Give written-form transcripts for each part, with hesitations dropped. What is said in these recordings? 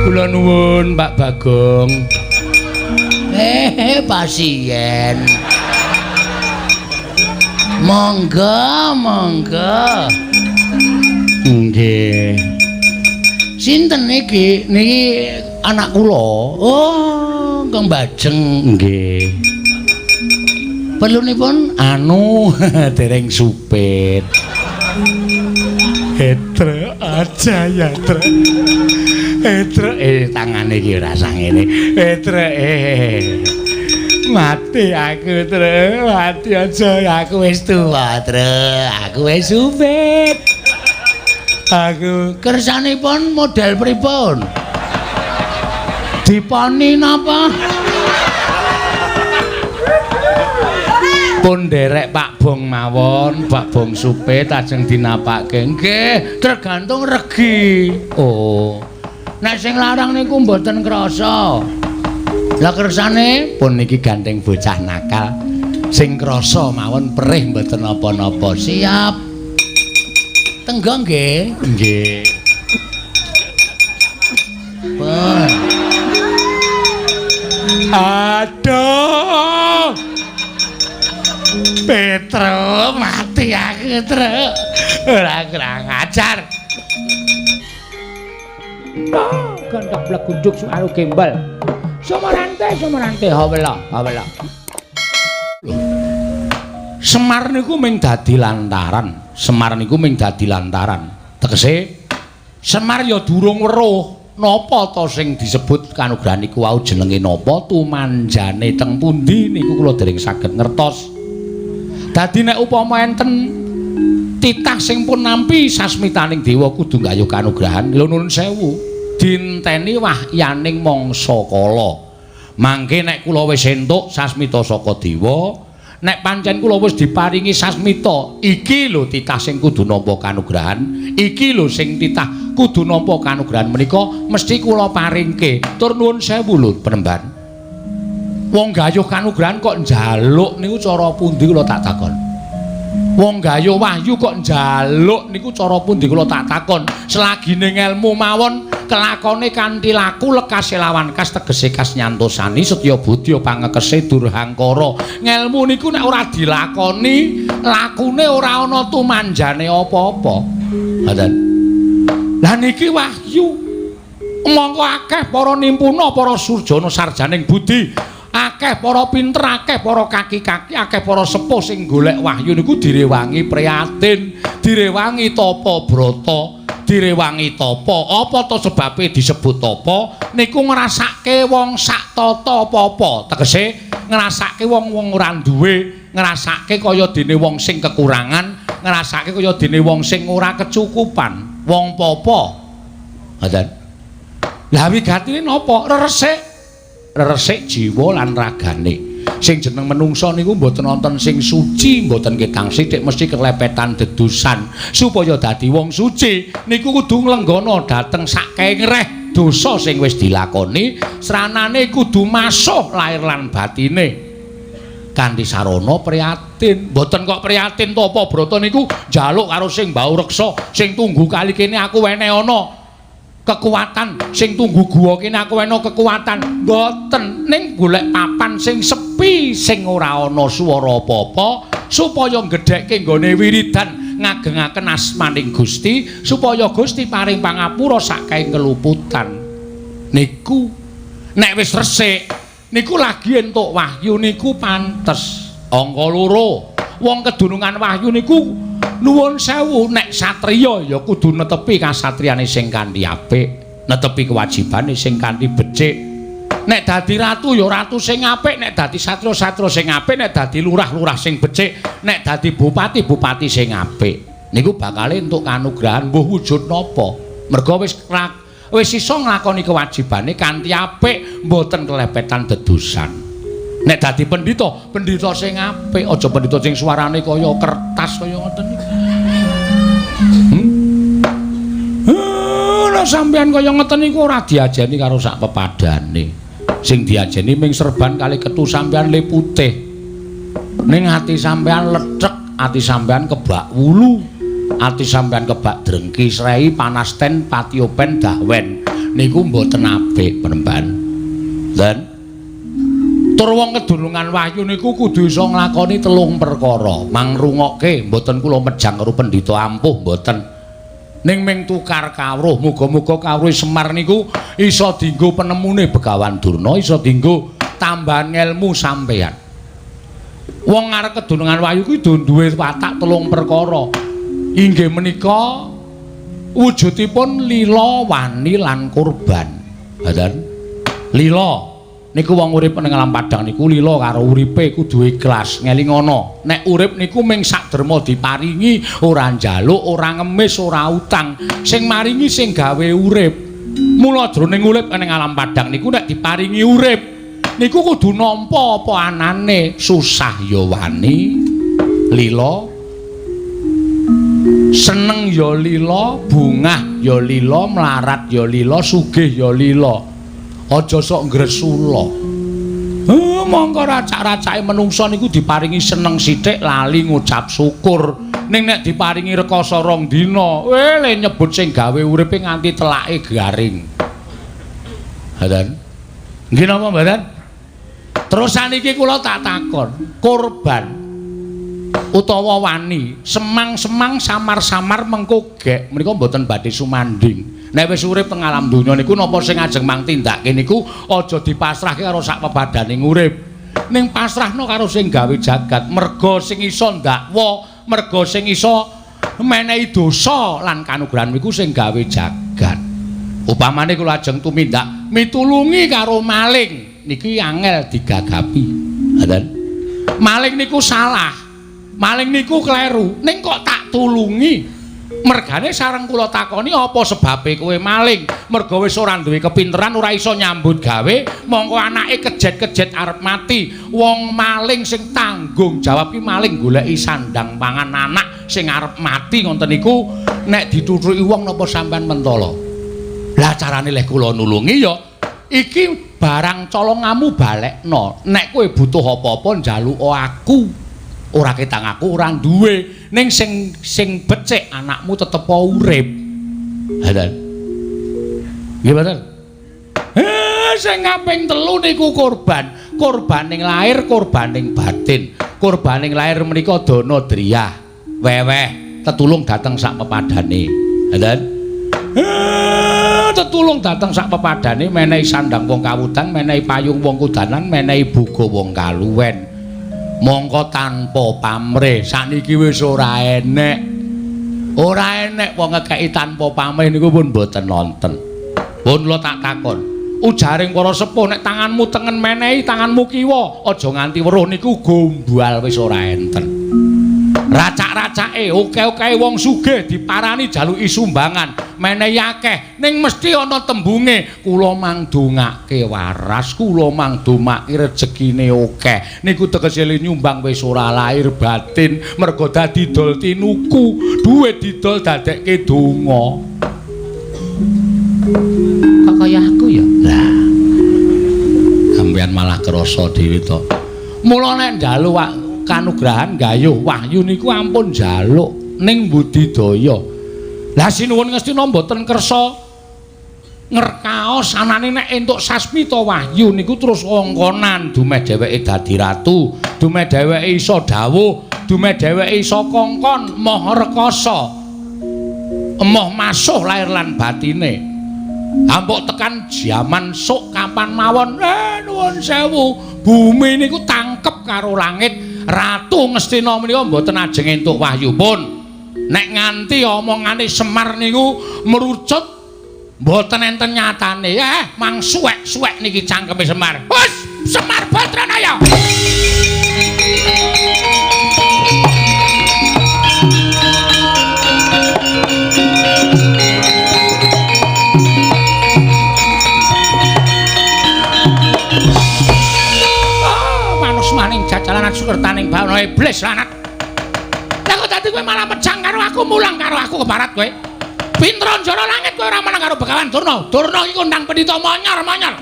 Kula nuwun Pak Bagong. Pasien. Monggo, monggo. Nggih. Sinten niki? Niki anak kula. Oh, Kang Bajeng. Nggih. Perlunipun anu dereng supit. Etre aja ya, Tre. Etre tangane iki ora sangene. Etre Mati aku, Tre. Mati aja aku wis tuwa, Tre. Aku wis supit. Aku kersanipun model pripun? Diponi napa? Pun nderek Pak Bong mawon, Pak Bong supit ajeng dinapake. Nggih, tergantung regi. Oh. Nek sing larang niku mboten krasa. Lah kersane pun niki gandeng bocah nakal. Sing krasa mawon perih mboten napa-napa. Siap. Tenggo nggih. Nggih. Pun. Aduh. Petro mati aku, Tru. Ora kurang ajar. Gondok blegunduk suaru gembel. Sumarante, sumarante hawela, hawela. Semar niku ming dadi lantaran. Semar niku ming dadi lantaran. Tegese Semar ya durung weruh napa to sing disebut kanugrahan niku wau jenenge napa, tumanjane teng pundi niku kula dereng saged ngertos. Dadi nek upama enten titah sing pun nampi sasmitaning dewa kudu nggayuh kanugrahan, lho nuwun sewu, dinteni wahyaning mangsa kala. Mangke nek kula wis entuk sasmita saka dewa, nek pancen kula wis diparingi sasmita, iki lho titah sing kudu nampa kanugrahan, iki lho sing titah kudu nampa kanugrahan menika mesti kula paringke. Tur nuwun sewu lho penemban. Wong gayuh kanugrahan kok njaluk niku cara pundi kula tak takon. Wong gayuh wahyu kok njaluk niku cara pundi kula tak takon. Selagine ngelmu mawon kelakone kanthi laku lekase lawan kas tegese kas nyantosani setya budya pangekese durhangkara. Ngelmu niku nek ora dilakoni, lakune ora ana tumanjane apa-apa. Ngoten. Lah niki wahyu. Mongko akeh para nimpuna, para surjana sarjaning budi, akeh para pinter, akeh para kaki-kaki, akeh para sepuh sing golek wahyu niku direwangi prihatin, direwangi tapa brata, direwangi tapa. Apa to sebabe disebut tapa? Niku ngrasake wong sak tata apa-apa. Tegese ngrasake wong-wong ora duwe, ngrasake kaya dene wong sing kekurangan, ngrasake kaya dene wong sing ora kecukupan, wong papa. Ngoten. Lah wigatine napa? Reresik. Reresik jiwa lan ragane. Sing jeneng menungsa niku mboten wonten sing suci, mboten ketang sithik mesti kelepetan dedusan. Supaya dadi wong suci niku kudu nglenggana dhateng sakehe ngreh dosa sing wis dilakoni, sranane kudu masuh lair lan batine. Kanthi sarana prihatin. Mboten kok prihatin tapa brata niku njaluk karo sing mbau reksa, sing tunggu kali kene aku wene ana kekuatan, sing tunggu guwa kene aku wena kekuatan. Mboten, ning golek papan sing sepi, sing ora ana swara apa-apa, supaya ngedhekke nggone wiridan ngagengaken asmaning Gusti, supaya Gusti paring pangapura saking keluputan. Niku nek wis resik niku lagi entuk wahyu niku pantes. Angka loro, wong kedunungan wahyu niku nuwun sewu, nek satriya ya kudu netepi kasatriyane sing kanthi apik, netepi kewajibane sing kanthi becik. Nek dadi ratu ya ratu sing apik, nek dadi satria-satria sing apik, nek dadi lurah-lurah sing becik, nek dadi bupati-bupati sing apik. Niku bakale entuk kanugrahan mbuh wujud napa. Merga wis iso nglakoni kewajibane kanthi apik, mboten kelepetan dedusan. Nek dadi pendhita, pendhita sing apik, aja pendhita sing suarane kaya kertas kaya ngoten niku. Lah sampean kaya ngoten niku ora diajeni karo sak pepadane. Sing diajeni ming serban kali ketu sampean le putih. Ning ati sampean lethek, ati sampean kebak wulu, ati sampean kebak drengki srei panasten patiopen dahwen. niku mboten apik penemban. Dan tur wong kedunungan wahyu niku kudu iso nglakoni telung perkara. Mangrungokke mboten kula mejang karo pendhita ampuh mboten. Ning ming tukar kawruh, muga-muga kawruh Semar niku iso dienggo penemune Begawan Durna, iso dienggo tambahan ngelmu sampeyan. Wong arep kedunungan wahyu kuwi duwe watak telung perkara. Inggih menika wujudipun lila, wani lan kurban. Ngoten. Lila niku wong urip ning alam padhang niku lila karo uripe kudu ikhlas, ngelingono. Nek urip niku ming sak derma diparingi, ora njaluk, ora ngemis, ora utang. Sing maringi sing gawe urip. Mula jroning urip ning alam padhang niku nek diparingi urip niku kudu nampa apa anane, susah ya wani, lila, seneng ya lila, bungah ya lila, mlarat ya lila, sugih ya lila. Aja sok ngresula. Mongko racak-racake menungsa niku diparingi seneng sithik lali ngucap syukur. Ning nek diparingi rekoso rong dina, le nyebut sing gawe uripe nganti telake garing. Ngoten. Nggih napa mboten? Terus saniki kula tak takon, korban utawa wani, semang-semang samar-samar mengko gek menika mboten badhe sumanding. Nek wis urip teng alam donya niku napa sing ajeng mang tindake niku aja dipasrahke karo sak pepadaning urip. Ning pasrahno karo sing gawe jagat, merga sing iso ndakwa, merga sing iso menehi dosa lan kanugrahan niku sing gawe jagat. Upamane kula ajeng tumindak mitulungi karo maling niki angel digagapi. Ngoten. Maling niku salah. Maling niku kleru, ning kok tak tulungi. Mergane sareng kula takoni apa sebabe kowe maling? Merga wis ora duwe kepinteran, ora iso nyambut gawe, mongko anake kejet-kejet arep mati. Wong maling sing tanggung jawab ki maling goleki sandang pangan anak sing arep mati ngoten niku nek dituthuki wong napa sampean mentala? Lah carane leh kula nulungi ya iki barang colongamu balekno. Nek kowe butuh apa-apa njaluk aku. Ora ketang aku ora duwe, ning sing sing becik anakmu tetep urip. Ngoten. Nggih mboten? Sing kaping telu niku korban. Korbaning lahir, korbaning batin. Korbaning lahir menika dana driyah, weweh, tetulung dateng sak pepadane. Ngoten. Tetulung dateng sak pepadane, menehi sandang wong kawudan, menehi payung wong kudanan, menehi boga wong kaluwen. Mongko tanpa pamrih sakniki wis ora enek. Ora enek wong ngekeki tanpa pamrih niku pun mboten nonten. Pun kula tak takon, ujaring para sepuh nek tanganmu tengen menehi tanganmu kiwa, aja nganti weruh niku gombal wis ora enten. Racak-racake oke-oke wong sugih diparani jaluki sumbangan, menehi akeh, ning mesti ana tembunge kula mangdongake waras, kula mangdomake rejekine akeh. Niku tegese nyumbang wis ora lahir batin, merga dadi dol tinuku, duit didol dadekke donga. Kok kaya aku ya? Lah. Sampeyan malah krasa dhewe to. Mula nek njaluk kanugrahan gayuh wahyu niku ampun njaluk ning budidaya. Lah sinuwun Ngastina mboten kersa ngerkaos anane nek entuk sasmita wahyu niku terus wongkonan dumeh dheweke dadi ratu, dumeh dheweke iso dawuh, dumeh dheweke iso kongkon moh rekasa, emoh masuh lahir lan batine. Ampuk tekan jaman sok kapan mawon, nuwun sewu, bumi niku tangkep karo langit. Ratu Ngastina menika mboten ajeng entuk wahyu pun. Nek nganti omongane Semar niku merucut mboten enten nyatane. Mang suwek-suwek niki cangkeme Semar. Wes, Semar Badranaya. Jalan sukertaning bawana iblis lanat. Lah kok dadi kowe malah mejang karo aku, mulang karo aku keparat kowe. Pinter njara langit kowe ora menang karo Begawan Durna. Durna iki kondang pendhita monyor-monyor.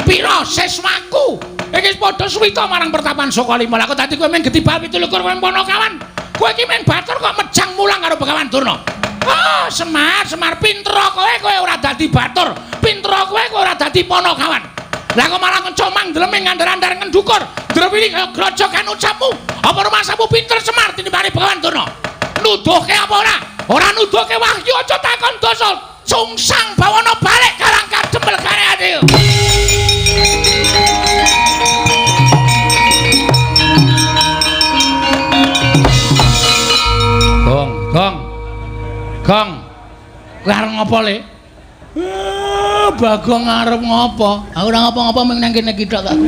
Pira siswaku? Iki padha suwita marang pertapan Sukalima. Lah kok dadi kowe mung getibal 27 kowe Panakawan. Kowe iki mung batur kok mejang mulang karo Begawan Durna. Ah, Semar, Semar pinter kowe, kowe ora dadi batur. Pinter kowe, kowe ora dadi ponokawan. Lah kok malah ngecomang ndleming ngandar-andar ngendukur. Drewili kaya grojogan ucapmu. Apa rumasamu pinter Semar tinimbane Begawan Durna? Nuduhke apa ora? Ora nuduhke wahyu aja takon dosa. Sungsang bawana balik karang kadempel kareane. Gong, gong. Gong. Kowe arep ngopo, Le? Bagong arep ngopo? Aku ora ngopo-ngopo mung nang kene iki tok aku.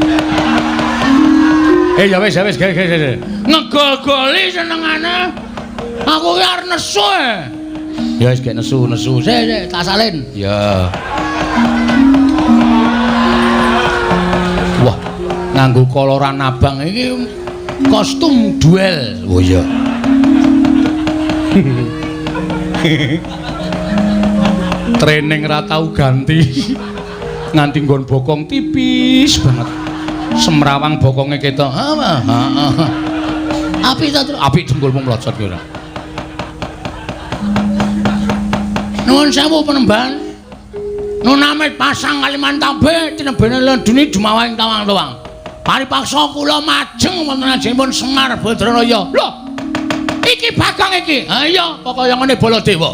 Ya wis, ya wis, ge. Ngegol-goli senengane. Aku ki arep nesu. Ya wis gek nesu-nesu. Sik, sik, tak salin. Ya. Wah, nganggo koloran abang iki kostum duel. Oh iya. Training ra tau ganti. Nganti nggon bokong tipis banget. Semrawang bokonge ketok. Heeh. Apik ta, Tru? Apik dengkulmu mlocot ki ora. Nuwun sewu penemban. Nunamit pasang Kalimantabe tinebene lenduni jumawahing tawang-tawang. Paripaksa kula majeng wonten ajengipun Semar Badranaya. Lho. Iki Bagong iki. Ha iya, pokoke ngene Baladewa.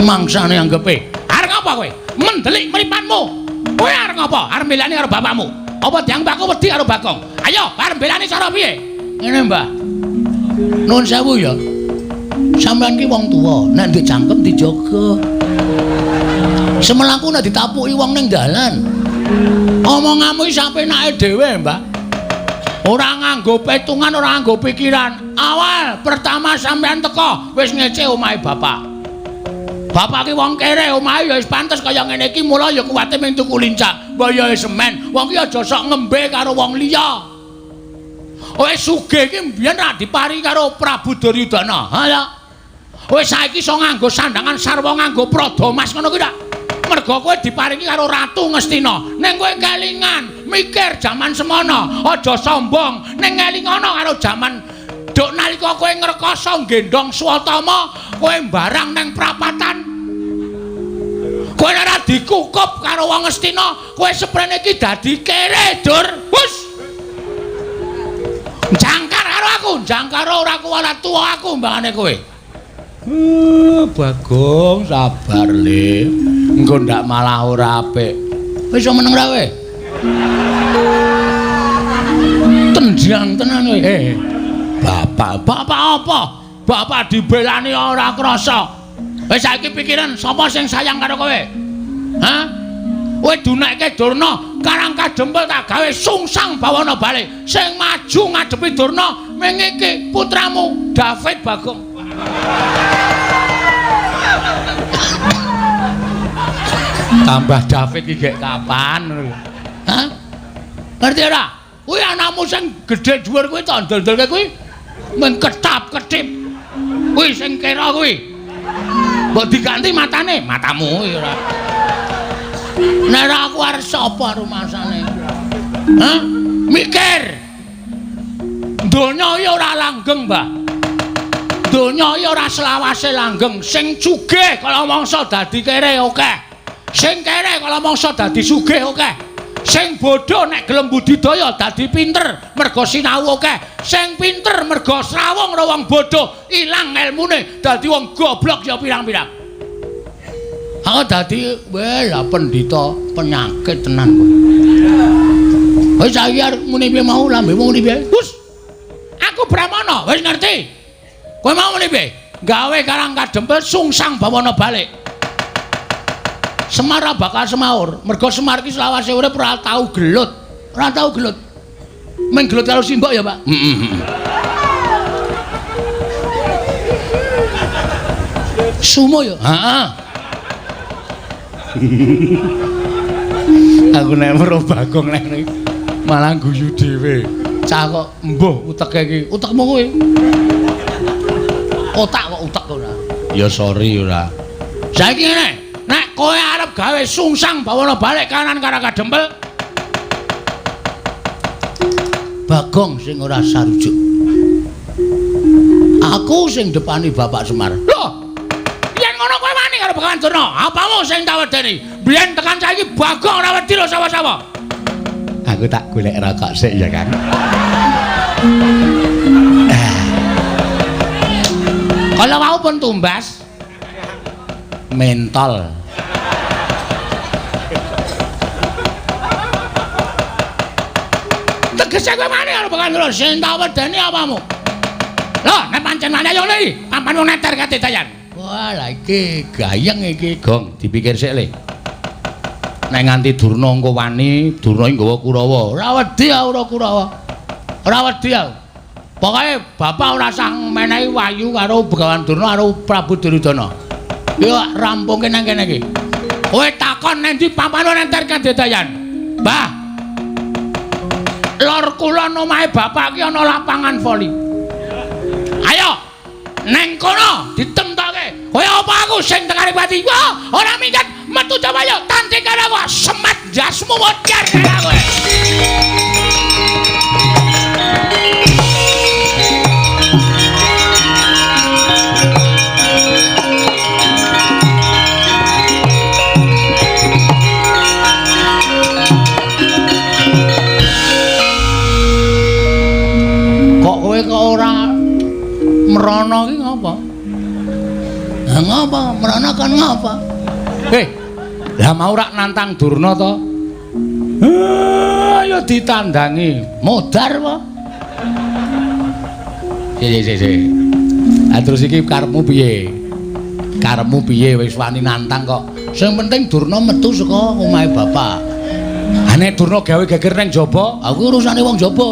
Mangsane anggepe. Arep ngapa kowe? Mendelik mripatmu. Kowe arep ngapa? Arep mbelani karo bapakmu. Apa dianggap aku wedi karo Bagong? Ayo, arep mbelani cara piye? Ngene, Mbah. Nuwun sewu ya. Sampeyan ki wong tuwa, nek ndek cangkem dijaga. Semelaku nek ditapuki wong ning dalan. Omonganmu iki sapenake dhewe, Mbah. Ora nganggo petungan, ora nganggo pikiran. Awal pertama sampeyan teko wis ngece omahe bapak. Bapak ki wong kere, omahe ya wis pantes kaya ngene iki, mula ya kuwate mung tuku lincak. Mbah ya wis semen, wong ki aja sok ngembe karo wong liya. Wis sugih iki mbiyen ra dipari karo Prabu Duryudana. Ha ya. Wis saiki iso nganggo sandangan sarwa nganggo prada mas ngono kuwi ta. Mergo kowe diparingi karo Ratu Ngastina. Ning kowe kelingan, mikir jaman semono, aja sombong. Ning ngelingono karo jaman duk nalika kowe ngrekoso nggendhong Swatama, kowe mbarang ning prapatan. Kowe ora dikukup karo wong Ngastina, kowe seprene iki dadi kere, Dur. Hus. Jangkar karo aku, jangkar ora kuwalat tuwa aku mbangane kowe. Bagong sabar le. Engko ndak malah ora apik. Wis iso meneng ra kowe? Tendang tenan kowe. Bapak, bapak apa? Bapak dibelani ora krasa. Wis saiki pikiran sapa sing sayang karo kowe? Hah? Kowe dunekke Durna, Karang Kadempel tak gawe sungsang bawana balik. Sing maju ngadepi Durna ming iki putramu David Bagong. Tambah David iki gek kapan? Hah? Ngerti ora? Kuwi anakmu sing gedhe dhuwur kuwi tak ndel-ndelke kuwi mung ketap-ketip. Kuwi sing kira kuwi. Mbok diganti matane, matamu kuwi ora. Nek ora aku arep sapa rumasane? Hah? Mikir. Donya iki ora langgeng, Mbah. Donya iki ora selawase langgeng. Sing sugih kala mangsa dadi kere akeh. Sing kere kala mangsa dadi sugih akeh. Sing bodho nek gelem budidaya dadi pinter mergo sinau akeh. Sing pinter mergo srawung karo wong bodho ilang elmune dadi wong goblok ya pirang-pirang. Aku dadi weh lah pendhita penyakit tenan kowe. Wis saiki arep muni piye mau lambemu muni piye? Hus. Aku Brahmana, wis ngerti. Kowe mau muni piye? Gawe Karang Kadempel sungsang bawana balik. Semar ora bakal semaur, mergo Semar iki selawase urip ora tau gelut. Ora tau gelut. Mung gelut karo simbok ya, Pak. Heeh. Sumo ya? Heeh. Aku nek weruh Bagong nek malah guyu dhewe. Cah kok mbuh uteke iki. Utekmu kuwi. Otak kok utek ora. Ya sorry ora. Saiki ngene, nek kowe arep gawe sungsang bawana balik kanan Karang Kadempel, Bagong sing ora sarujuk. Aku sing depani Bapak Semar. Lho, yen ngono kowe wani karo Begawan Durna, apamu sing tak wedeni? Biyen tekan saiki Bagong ora wedi lho sawah-sawah. Aku tak golek rokok sik ya, Kang. Kalau wau pun tumbas mentol. Tegese kowe wani karo Begawan Durna, sing tak wedeni apamu? Lho, nek pancen wani ayo ngene iki, papan wong neter kadedayan. Wah, lha iki gayeng iki, Gong, dipikir sik le. Nek nganti Durna engko wani, Durna iki nggawa Kurawa. Ora wedi aku ora Kurawa. Ora wedi aku. Pokoke bapak ora sah menehi wahyu karo Begawan Durna karo Prabu Duryudana. Yo rampungke nang kene iki. Kowe takon nang ndi papan wong neter kadedayan? Mbah. Lor kulon omahe bapak iki ana lapangan voli. Ayo neng kono ditemtoke. Kowe apa aku sing tekane pati? Wah, ora minggat metu coba yo tanding karo aku. Semet jasmu modar karo kowe. Kok kowe kok ora merono iki ngapa? Lah ngapa? Merono kon ngapa? Lah mau rak nantang Durna to? Ayo ditandangi. Modar apa? Sik. Ah terus iki karepmu piye? Karepmu piye wis wani nantang kok. Sing penting Durna metu saka omahe bapak. Ha nek Durna gawe geger nang jaba, aku urusane wong jaba.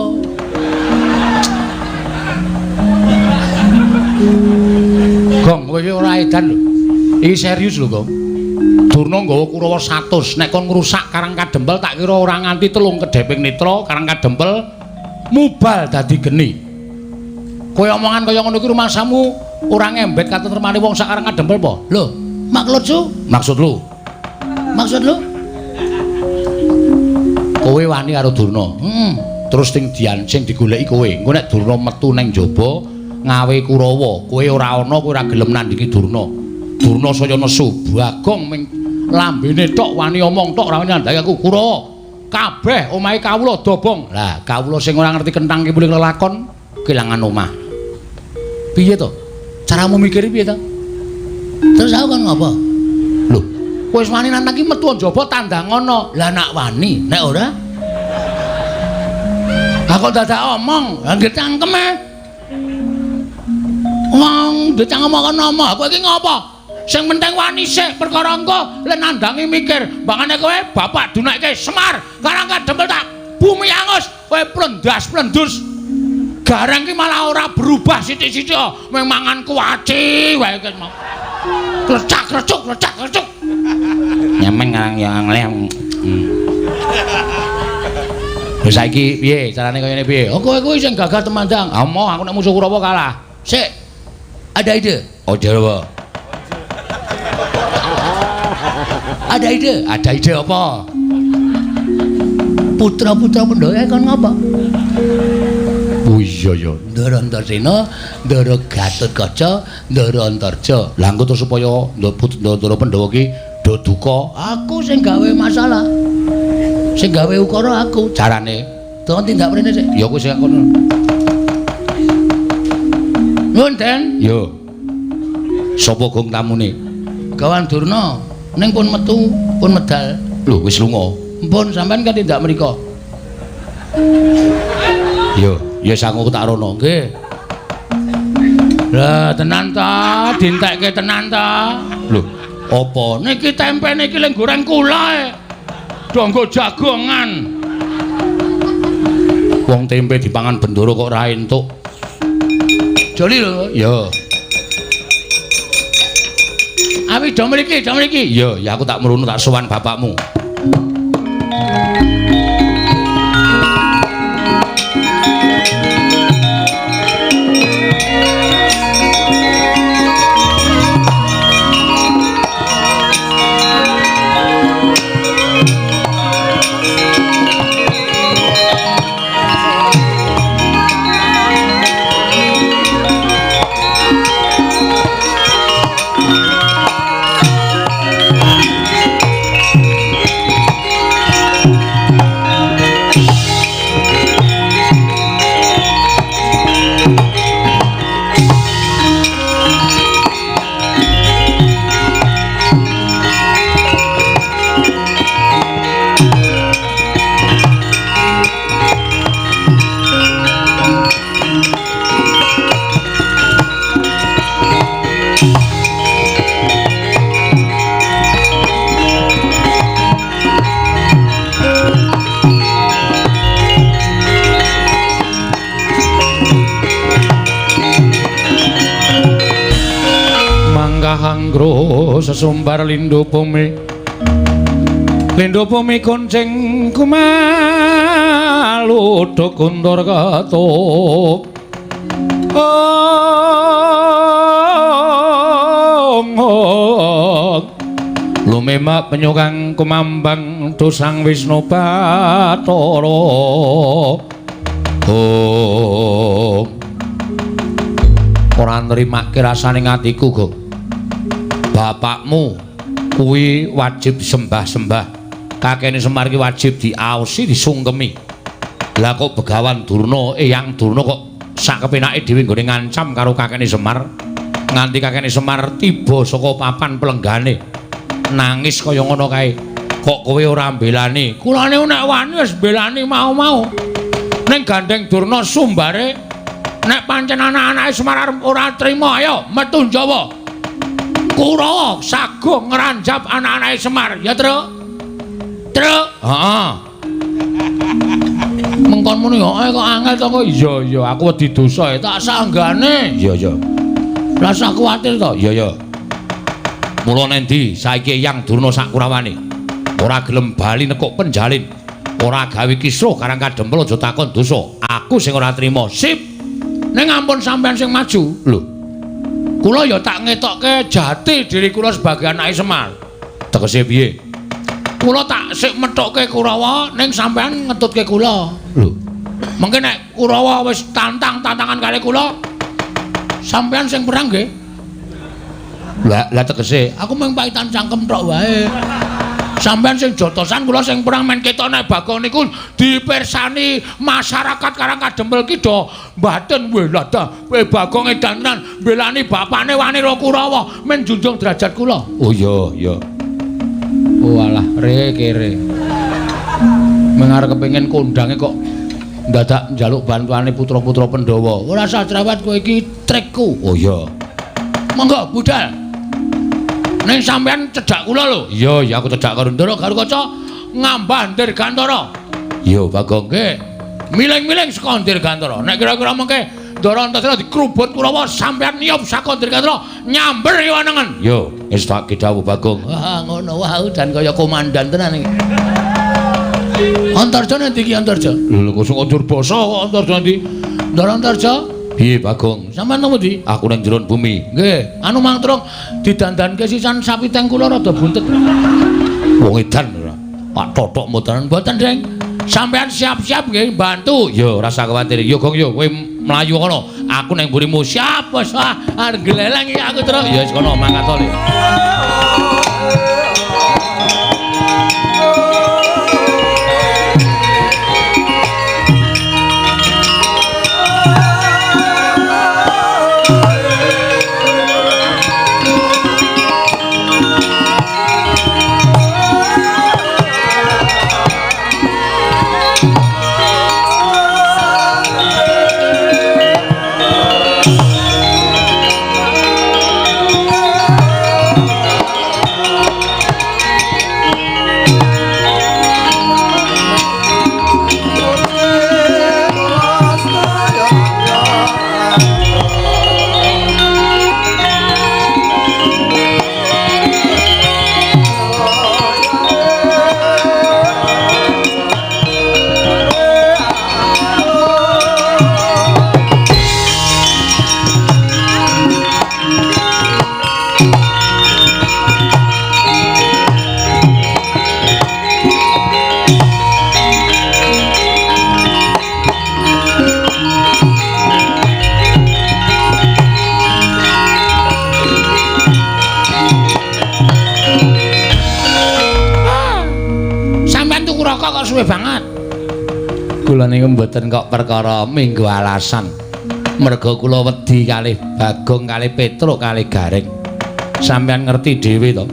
Gong, kowe iki ora edan lho. Iki serius lho, Gong. Durna nggawa Kurawa 100, nek kon ngrusak Karang Kadempel tak kira ora nganti 3 kedheping netra Karang Kadempel mubal dadi geni. Kowe omongan kaya ngono iki rumangsamu ora ngembet katentremane wong sak Karang Kadempel apa? Lho, maksudku? Maksud lu? Maksud lu? Kowe wani karo Durna. Heeh. Terus sing dian sing digoleki kowe. Engko nek Durna metu nang jaba ngawe Kurawa, kowe ora ana, kowe ora gelem nandingi Durna. Durna saya nesu, Bagong ming lambene tok wani omong tok ora wani nandhangi aku Kurawa. Kabeh omahe kawula dobong. Lah, kawula sing ora ngerti kenthang ki muling lelakon kelangan omah. Piye to? Caramu mikir piye to? Terus aku kon ngopo? Lho, kowe wis wani nantang ki metu njaba tandang ana. Lah nak wani, nek ora? Lah kok dadak omong, lah nggih cangkem e. Wong dicangkem kok ngomong, kowe iki ngopo? Sing penting wani sik perkara engko le nandangi mikir. Mbangane kowe bapak dunekke Semar, Karang Kadempel tak bumi angus, kowe plendas-plendus. Gareng ki malah ora berubah sithik-sithik, mung mangan kuaci wae iki mau. Klecak-klecuk, klecak-klecuk. Nyemen ngarang ya ngleh. Wis saiki piye carane kaya ngene piye? Oh kowe kuwi sing gagah temandang. Ah moh aku nek musuh Kurawa kalah. Sik. Ada ide? Ojo apa? Ada ide? Ada ide apa? Putra-putra Pandhawa kon ngapa? Oh iya ya, Ndara Antasena, Ndara Gatotkaca, Ndara Antarja. Lah engko terus supaya Ndara Pandhawa ki do duka, aku sing gawe masalah. Sing gawe ukara aku. Carane, tolong tindak mrene sik. Ya kowe sing kono. Nuwun, Den. Yo. Sapa gong tamune? Gawan Durna. Ning pun metu, pun medal. Lho, wis lunga. Mpun sampean kan tindak mriko. Yo, ya sangu tak rono. Nggih. Lah tenan ta, dientekke tenan ta. Lho, apa niki tempe niki leng goreng kula e. Do nggo jagongan. Wong tempe dipangan bendoro kok ora entuk. Joli lho. Ya. Awi do mriki, do mriki. Ya, ya aku tak mrunu tak sowan bapakmu. Singkro sesumbar lindhu bumi. Lindhu bumi kuncing kumaluduk guntur ketup. Ong ong. Lumemak penyukang kumambang dosang Wisnu Bathara. Om. Ora nrimake rasane atiku, Gong. Bapakmu kuwi wajib sembah-sembah. Kakene Semar ki wajib diaosi, disungkemi. Lah kok Begawan Durna, Eyang Durna kok sak kepenake dhewe nggone ngancam karo kakene Semar. Nganti kakene Semar tiba saka papan pelenggane. Nangis kaya ngono kae. Kok kowe ora mbelani? Kula niku nek wani wis mbelani mau-mau. Ning gandeng Durna sumbare nek pancen anak-anake Semar arep ora trima, ayo metu Jawa. Kurawa sago ngranjap anak-anake Semar, ya, Truk? Truk. Heeh. Mengkon muni kok angel to kok. Iya, iya, aku wedi dosa tak sanggane. Iya, iya. Lah sak kuwatir to. Iya, iya. Mula nendi saiki Eyang Durna sak kurawane ora gelem bali nekuk penjalin, ora gawe kisruh karang kadempel aja takon dosa. Aku sing ora trima. Sip. Ning ampun sampean sing maju. Lho. Kula ya tak ngetokke jati diri kula sebagai anake Semar. Tegese piye? Kula tak sik methukke Kurawa ning sampean ngetutke kula. Lho. Mengke nek Kurawa wis tantang-tantangan kali kula, sampean sing perang nggih. Lah, lah tegese aku mung paitan cangkem tok wae. Sampean sing jotosan kula sing perang men ketok nek Bagong niku dipirsani masyarakat Karang Kadempel ki do mbaten weh lah dah kowe Bagong edan tenan mbelani bapane wani ro Kurawa men junjung derajat kula. Oh iya iya. Oh alah re kere. Meng arep kepengin kondange kok ndadak njaluk bantuane putra-putra Pandhawa. Ora usah cerewet kowe iki trikku. Oh iya. Monggo budal. Ning sampean cedhak kula lho. Iya, ya aku cedhak karo Ndara Garukaca ngambah Dirgantara. Iya, Bagong nggih. Miling-miling saka Dirgantara. Nek kira-kira mengke Ndara Antasena dikrubut Kurawa sampean niyup saka Dirgantara nyamber kiwa nengen. Iya, wis tak kidhawuh Bagong. Wah, ngono wae dan kaya komandan tenan iki. Antarja nanti iki Antarja. Lho kok sing njur basa kok Antarja nanti. Ndara Antarja. Piye Bagong? Sampeyan nang ndi? Aku nang jero bumi. Nggih, anu Mang Trung didandanke sisan sapi teng kula rada buntet. Wong edan ora. Pak totok mboten mboten, Deng. Sampeyan siap-siap nggih bantu. Ya ora usah kuwatir. Ya Gong ya kowe mlayu kono. Aku nang mburimu. Siap, bos. Ah, arep gleleng iki aku terus. Ya wis kono mangkat to. Suwe banget. Kula niku mboten kok perkara minggu alasan. Merga kula wedi kalih Bagong kalih Petruk kalih Gareng. Sampeyan ngerti dhewe to.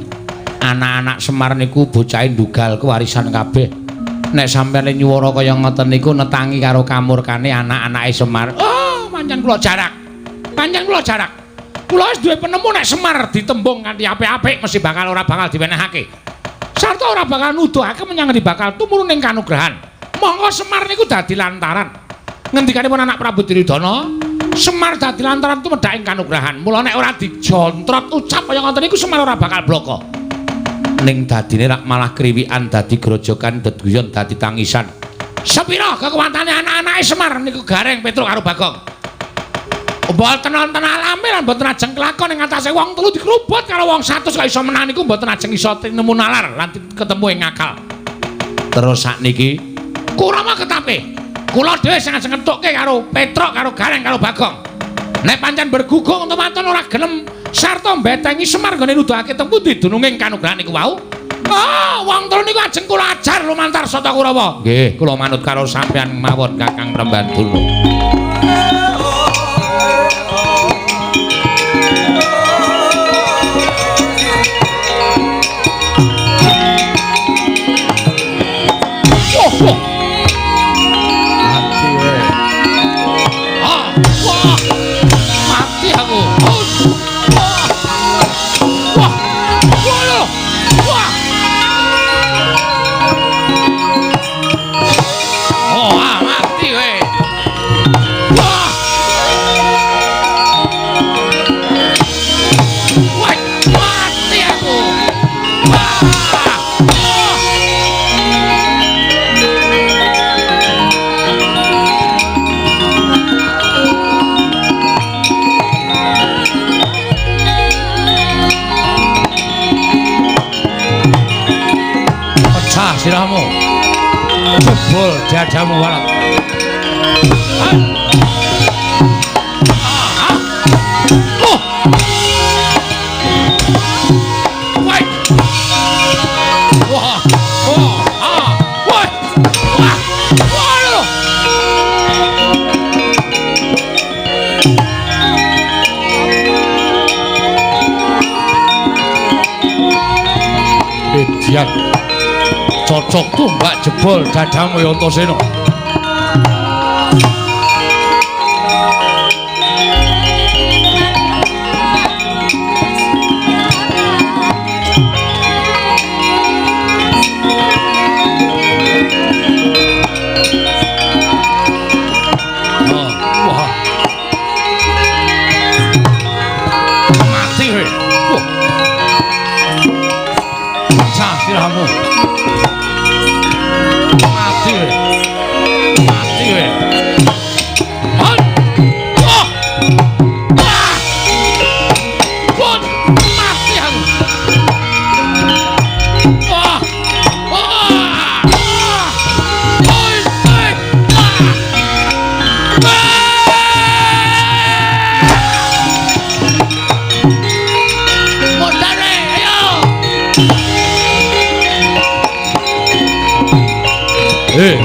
Anak-anak Semar niku bocahe ndugal kewarisan kabeh. Nek sampeyan nyuwara kaya ngoten niku netangi karo kamurkane anak-anake Semar. Oh, pancen kula jarak. Pancen kula jarak. Kula wis duwe penemu nek Semar ditembung kanthi apik-apik mesti bakal ora bakal diwenehake. Sarta ora bakal nuduhake menyang ngendi bakal tumurun ing kanugrahan. Monggo Semar niku dadi lantaran. Ngendikanipun anak Prabu Duryudana, Semar dadi lantaran tumedhaking kanugrahan. Mula nek ora dijontrot ucap kaya ngoten niku Semar ora bakal bloko. Ning dadine rak malah kriwikan dadi grojokan deduyon dadi tangisan. Sepira kekuwatane anak-anake Semar niku Gareng, Petruk karo Bagong. Mboten wonten alame lan mboten ajeng kelakon ing atase wong telu dikrubut karo wong 100 kok iso menang niku mboten ajeng iso tinemu nalar lan ketemu ing akal. Terus sakniki Kurawa ketape. Kula dhewe sing ajeng ngethukke karo Petruk karo Gareng karo Bagong. Nek pancen bergugung waton ora gelem sarta mbetengi Semar nggone nuduhake teng pundi dununging kanugrahan niku wau. Oh, wong telu niku ajeng kula ajar lumantar Sata Kurawa. Nggih, kula manut karo sampeyan mawon Kakang Prembanduna. Oh, oh. Mati we. Ah, wah. Mati aku. Oh. Wah. Wah. Wah. Lho. Wah. Oh, ah, mati we. Wah. Wah, mati aku. Wah. Oh. Pecah sirahmu. Jebol dadamu walat. Ah. Ah. Oh. Wah. Wah. Oh. Ah. Wah. Wah. Wah lho. Edian. Cocok tumbak jebol dadamu ya Antasena. Oh, wah. Mati kowe. Wah. Pecah sirahmu. Mati kowe. Mati kowe. Han. Wah. Wah. Wah. Mati aku. Wah. Wah. Wah. Oi, oi. Wah. Wah. Modare, ayo.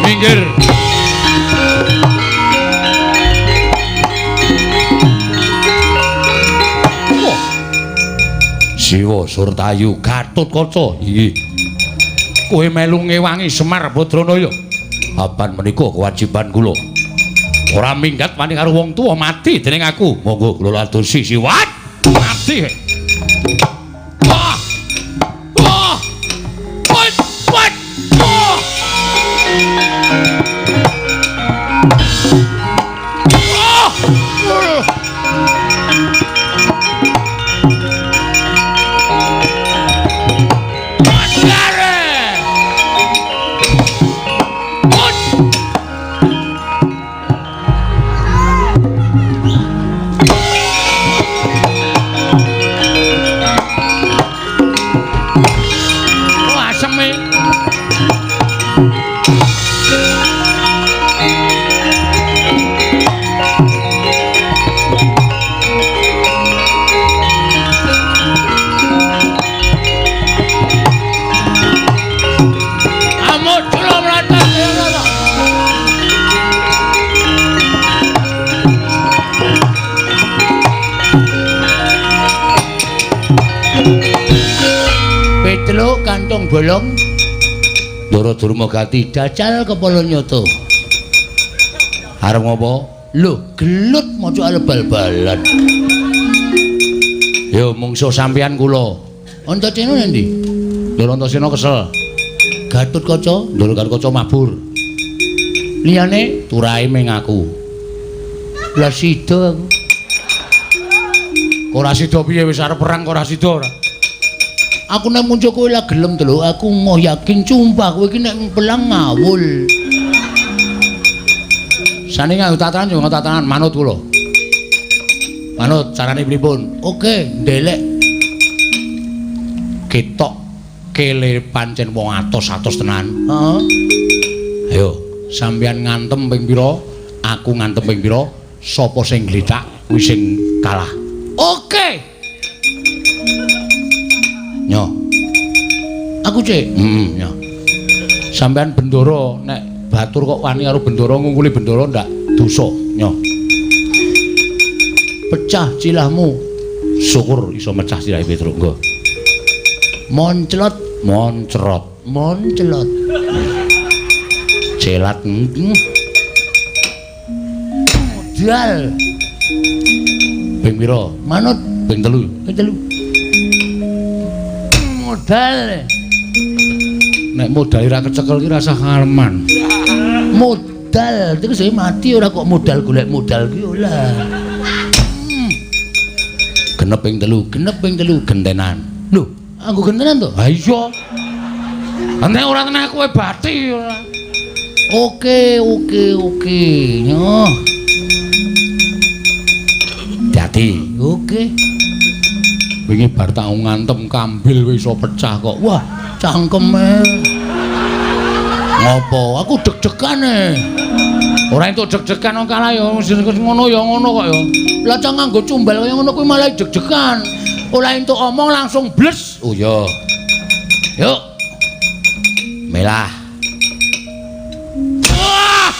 Minggir. Wah. Siwa Surtayu Gatotkaca. Inggih. Kowe melu ngewangi Semar Badranaya. Apan menika kewajiban kula. Ora minggat wani karo wong tuwa mati dening aku. Monggo kula ladosi siwat. Mati. Wah. Wah. Wah. Wah. Wah. Wah. Mandare. Wah. Wah, aseme. Amuk kula mlathah. Petruk kantong bolong. Ndara Durma Gati jajal kepala nyoto. Arep ngopo? Lho, gelut maca arep bal-balan. Yo mungsuh sampeyan kula. Antasena ngendi? Ndara Antasena kesel. Gatotkaca, Ndara Gatotkaca mabur. Liyane turahe ming aku. Lah sida aku. Ora sida piye wis arep perang kok ora sida ora. Aku nek muncul kowe lah gelem to lho, aku moh yakin sumpah kowe iki nek pelang ngawul. Sane nganggo tatanan yo nganggo tatanan manut kula. Manut carane pripun? Oke, ndelek. Ketok kele pancen wong atos-atos tenan. Heeh. Ayo, sampeyan ngantem ping pira? Aku ngantem ping pira? Sapa sing glithak kuwi sing kalah. Oke. Nyo. Aku cek. Heeh, nyo. Sampeyan bendoro nek batur kok wani karo bendoro ngungkuli bendoro ndak dosa, nyo. Pecah cilahmu. Syukur iso mecah cilahe Petruk nggo. Monclot, moncrot, monclot. Celat. Modal. Ping pira? Manut ping 3. Ping 3. Modal. Nek modal ora kecekel ki rasah ngaleman. Modal terus mati ora kok modal golek modal ki ora. Genep ping 3, genep ping 3 gentenan. Lho, aku gentenan to? Ha iya. Nek ora tenan kowe bathi ora. Oke, oke, oke. Nyoh. Dadi, oke. Wingi bar tak ngantem kambil wis iso pecah kok. Wah, cangkeme. Ngopo? Aku deg-degane. Ora entuk deg-degan wong kalah ya ngono ya ngono kok ya. Lah cang nganggo cumbal kaya ngono kuwi malah deg-degan. Ora entuk omong langsung bles. Oh iya. Yuk. Melah. Wah!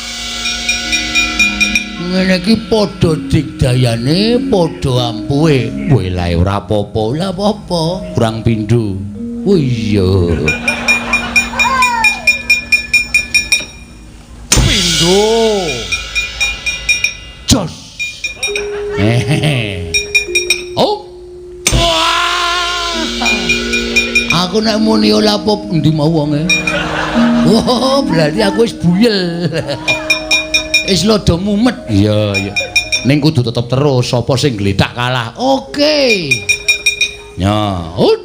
Ngene iki padha digdayane, padha ampuhe. Welae ora apa-apa. Ora apa-apa. Kurang pindho. Oh iya. Pindho. Jos. Hehehe. Oh. Wah. Aku nek muni ora apa endi mau wonge. Oh, berarti aku wis buyel. Wis lodo mumet. Iya, iya. Ning kudu tetep terus sapa sing glithak kalah. Oke. Ya, ut.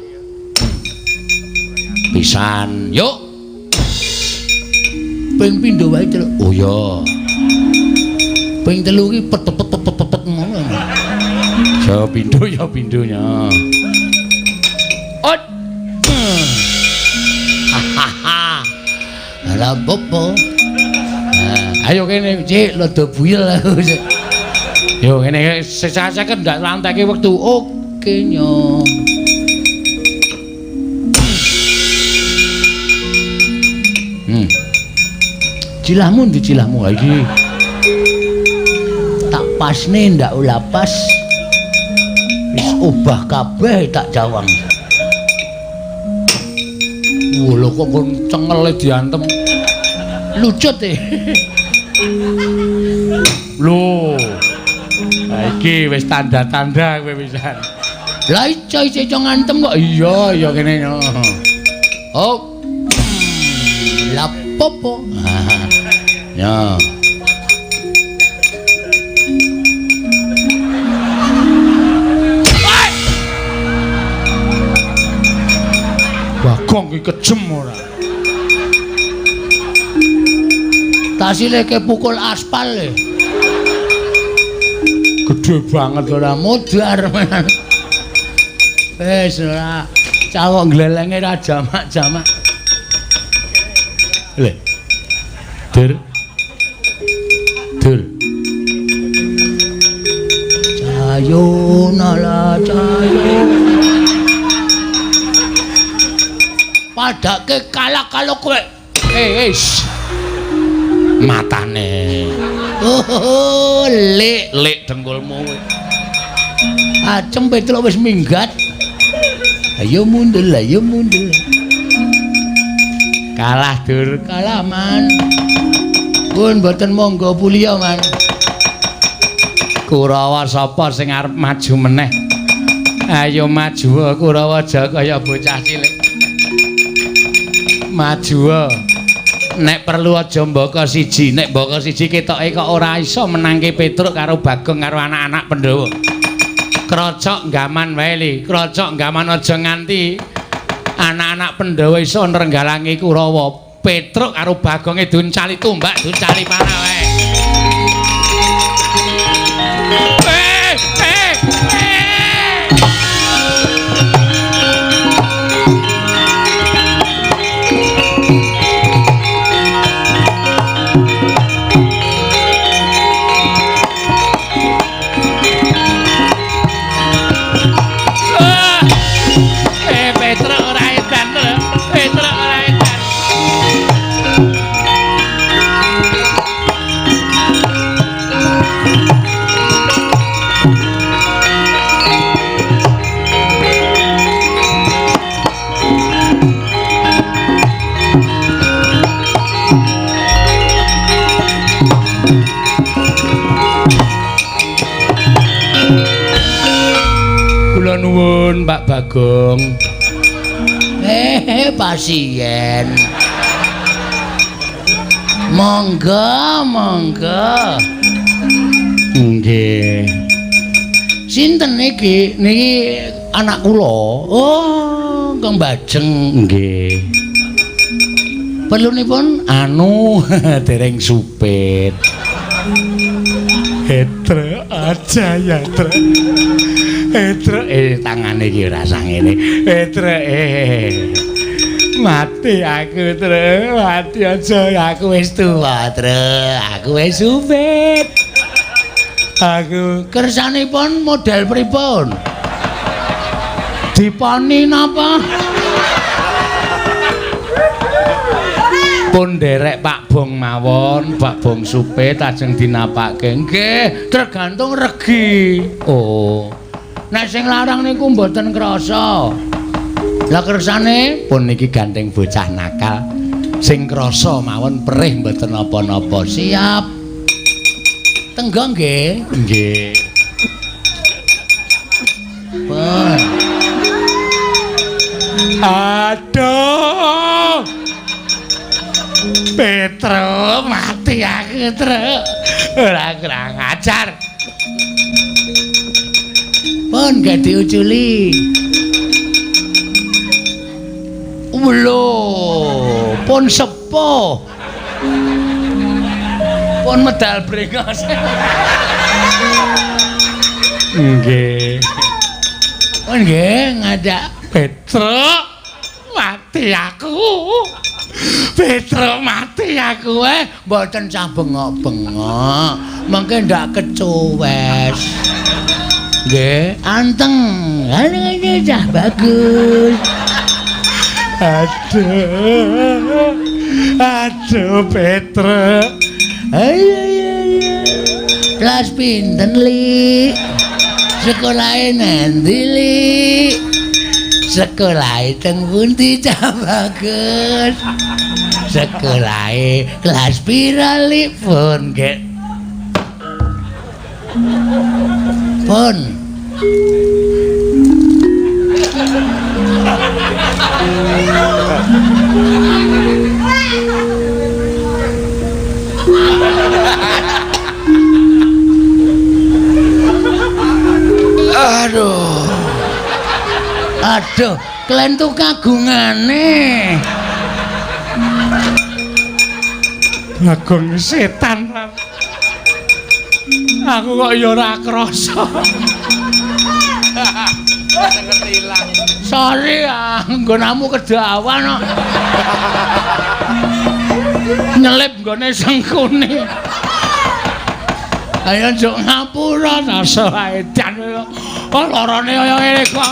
Pisan, yuk. Ping pindho wae, Truk. Oh iya. Ping 3 ki pet pet pet pet pet ngono. Ya pindho ya pindhonya. Ut. Hahaha. Lah opo? Ayo kene, Cik, rada buyel aku. Yo ngene sesah-sesah ndak lanteke wektu. Oke, nyo. Cilahmu ndi cilahmu ha iki? Tak pasne ndak ora pas. Wis obah kabeh tak jawang. Wah, lho kok nggon cengele diantem. Lucut e. Lho. Ha iki wis tanda-tanda kowe pisan. Lah iso iso ngantem kok. Iya, iya kene. Oh. Lah popo. Ya. Bagong ki kejem ora. Tasile ke pukul aspal le. Gede banget ora modar. Wis ora cawok glelenge ra jamak-jamak. Le. Dur. Dur. Cayo nala cayo. Padake kalah kalau kowe. Eh, matane. Oh, lek lek dengkulmu kowe. Acem Petruk wis minggat. Ayo mundur, ayo mundur. Kalah dur, kalah man. Pun mboten monggo puliya man. Kurawa sapa sing arep maju meneh? Ayo maju Kurawa aja kaya bocah cilik. Maju. Nek perlu aja mbaka siji, nek mbaka siji ketoke kok ora iso menangke Petruk karo Bagong karo anak-anak Pandhawa. Krocok gaman wae li, krocok gaman aja nganti anak-anak Pandhawa iso nrenggalangi Kurawa. Petruk karo Bagonge duncali tumbak, duncali panah wae. Petruk ora edan lho. Petruk ora edan. Kula nuwun Pak Bagong. Pasien. Monggo, monggo. Nggih. Sinten niki? Niki anak kula. Oh, Kang Bajeng. Nggih. Perlunipun anu dereng supit. Etre aja ya, Tre. Etre tangane iki ora sangene. Etre mati aku, Tre. Mati aja aku wis tuwa, Tre. Aku wis supit. Aku kersanipun model pripun? Diponi napa? Pun nderek Pak Bong mawon, Pak Bong supit ajeng dinapake. Nggih, tergantung regi. Oh. Nek sing larang niku mboten krasa. Lah kersane pun niki gandeng bocah nakal. Sing krasa mawon perih mboten napa-napa. Siap. Tenggo nggih. Nggih. Pun. Aduh. Petruk mati aku, Truk. Ora kurang ajar. Pun gak diuculi. Lho, pun sepuh. Pun medal brengos. Nggih. Pun nggih ngajak Petruk mati aku. Petruk mati aku mboten sah bengok-bengok. Mengke ndak kecuwes. Nggih, anteng. Ngene cah bagus. Aduh. Aduh Petruk. Ayo ayo. Kelas pinten, Li? Sekolahe nanti, Li? Sekolahe teng pundi cah bagus? Sekolahe kelas pira, Li? Pun nggih. Pun. Aduh. Aduh, klentu kagungane. Bagong setan. Aku kok ya ora krasa. Sorry, nggonamu kedawan kok. Nyelip nggone sengkune. Ayo njuk ngapura rasa edan. Oh, lorone kaya ngene kok.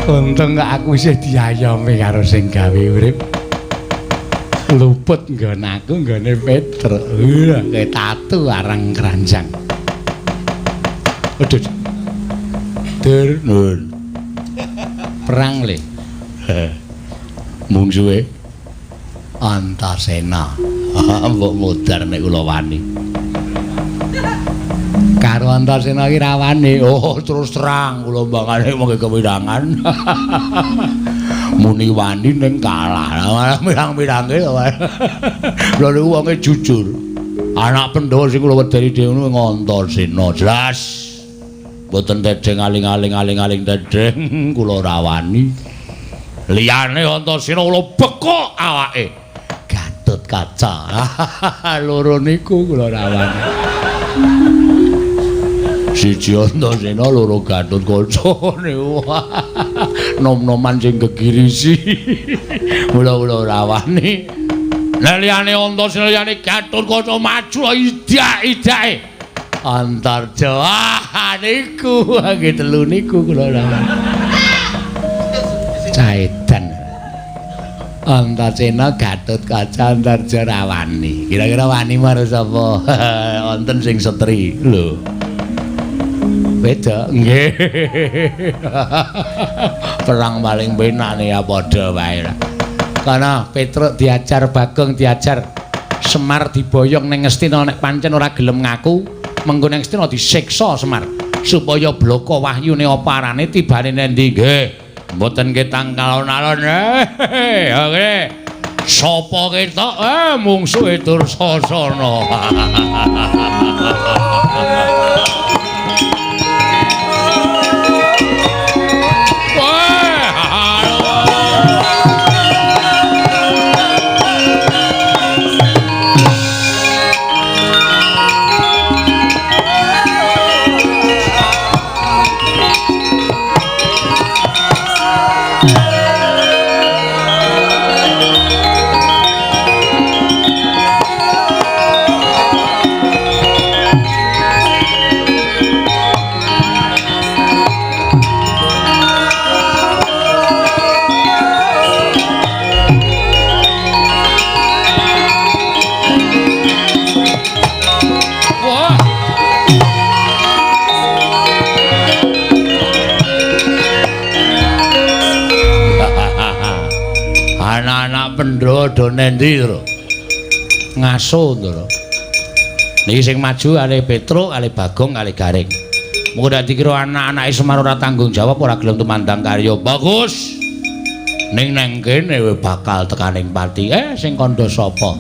Untung kok aku isih diayomi karo sing gawe urip. Luput nggon aku nggone Petruk. Wah, kayak tatu arang keranjang. Aduh. Dur, nun. Perang le. Mungsuhe Antasena. Mbok modar nek kula wani. Karo Antasena iki rawane. Oh, terus terang kula mbangane mengke kewirangan. Muni wani ning kalah. Mirang-mirange. Lha niku wonge jujur. Anak Pandhawa sing kula wedeni dhewe niku Antasena. Jelas. Mboten tedheng aling-aling aling-aling tedheng kula rawani. Liyane Antasena kula bekok awake. Gatut Kaca. Loro niku kula rawani. Siji Antasena, loro Gatut Kaca niku. Nom-noman sing gegirisi. Mula kula rawani. Lah liyane Antasena liyane Gatut Kaca maju idak-idake. Antarja. Ah niku nggih telu niku kula rawani. Caedan. Antasena, Gatut Kaca, Antarja rawani. Kira-kira wani marang sapa? Wonten sing setri. Lho. Beda nggih. Perang paling penak ya padha wae. Karena Petruk diajar, Bagong diajar, Semar diboyong ning Ngastina nek pancen ora gelem ngaku, mengko ning Ngastina disiksa Semar supaya bloko wahyune apa arane tibane nendi nggih. Mboten ketang alon-alon. Oke. Sapa ketok mungsuhe Dursasana. Anak-anak Pandhawa do nendi, Tru? Ngaso, Ndara. Niki sing maju kalih Petruk, kalih Bagong, kalih Gareng. Mengko dak dikira anak-anake Semar ora tanggung jawab, ora gelem tumandang karya. Bagus. Ning nang kene bakal tekaning pati. Sing kandha sapa?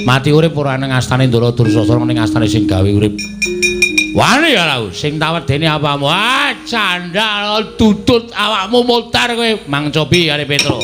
Mati urip ora nang astane Ndara Dursasana, ning astane sing gawe urip. Wani ya lau, sing tawedene apamu? Ah, candal tutut awakmu mutar kowe. Mang cobi kalih Petruk.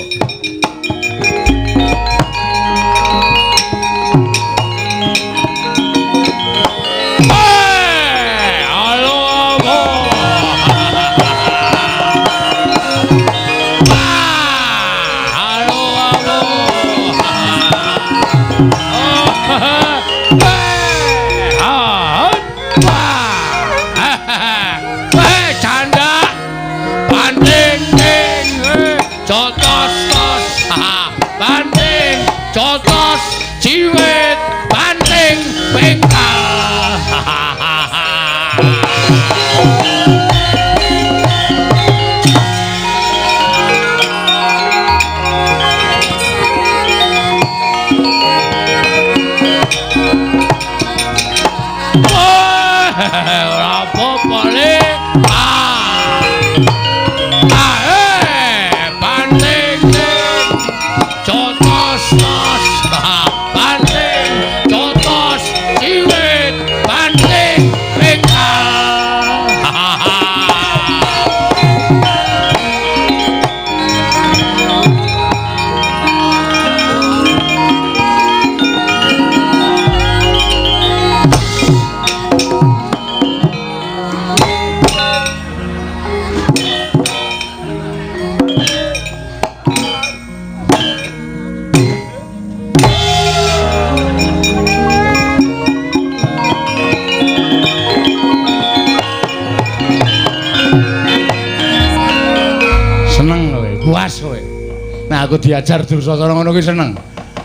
Aku diajar Dursasana ngono kuwi seneng.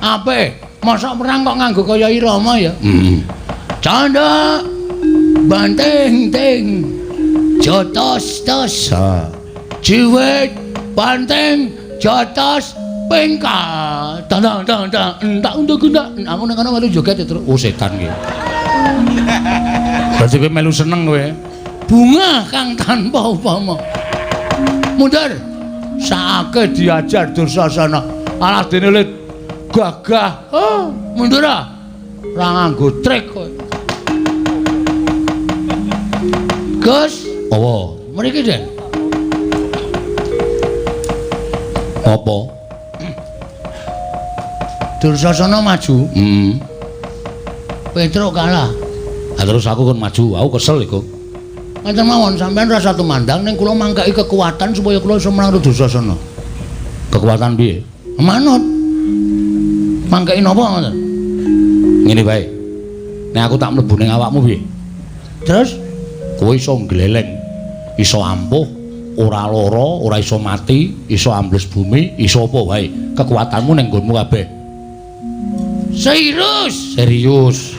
Apik. Mosok perang kok nganggo kaya irama ya? Heeh. Candha banting ting jotos tos. Jiwit banting jotos pingkal. Tang tang tang tang entak untuk entak. Aku nek kono melu joget ya, Truk. Oh setan iki. Berarti kowe melu seneng kowe. Bunga kang tanpa upama. Mundur. Saake diajar Dursasana. Alah dene le gagah. Oh, mundur ah. Ora nganggo trik kowe. Gus, apa? Mriki, Den. Apa? Dursasana maju. Heeh. Petruk kalah. Lah terus aku kon maju, aku kesel iku. Ngaten mawon sampean rasa tumandang ning kula mangkeki kekuatan supaya kula iso menang Dursasana. Kekuatan piye? Manut. Mangkeki napa ngoten? Ngene wae. Nek aku tak mlebu ning awakmu piye? Terus kowe iso ngleleng, iso ampuh, ora lara, ora iso mati, iso ambles bumi, iso apa wae. Kekuatanmu ning nggonmu kabeh. Serius, serius.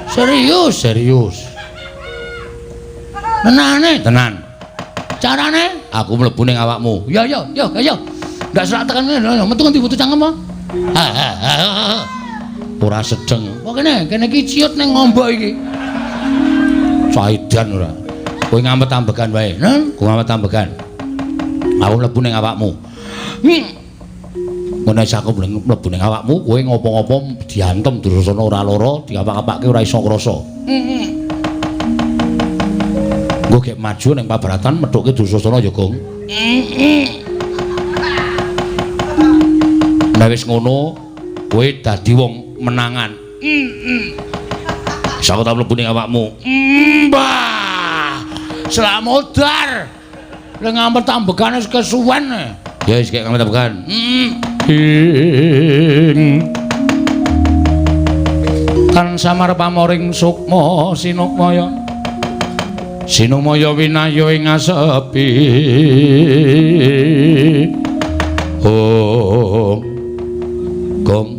Serius, serius. Tenane, tenan. Carane aku mlebu ning awakmu. Ya ya, ya ya. Ndak serak tekan ngene, metu ngendi butuh cangkem apa? Ora sedeng. Kok kene, kene iki ciut ning ngombo iki. Saidan ora. Kowe ngamet ambegan wae. Nang, kowe ngamet ambegan. Aku mlebu ning awakmu. Ngono wis aku mlebu ning awakmu, kowe ngopo-ngopo diantem Dursasana ora lara, diapak-apake ora iso krasa. Engko gek maju ning pabaratan methuke Dursasana ya, Gong. Nek wis ngono, kowe dadi wong menangan. Wis aku tak mlebu ning awakmu. Mbah. Slamodar. Lha ngampet ambegane wis kesuwen. Ya wis gek ngampet ambegan. Ing tan samar pamoring sukma sinukmaya. Sinumaya winaya ing asepi. Oh. Gong,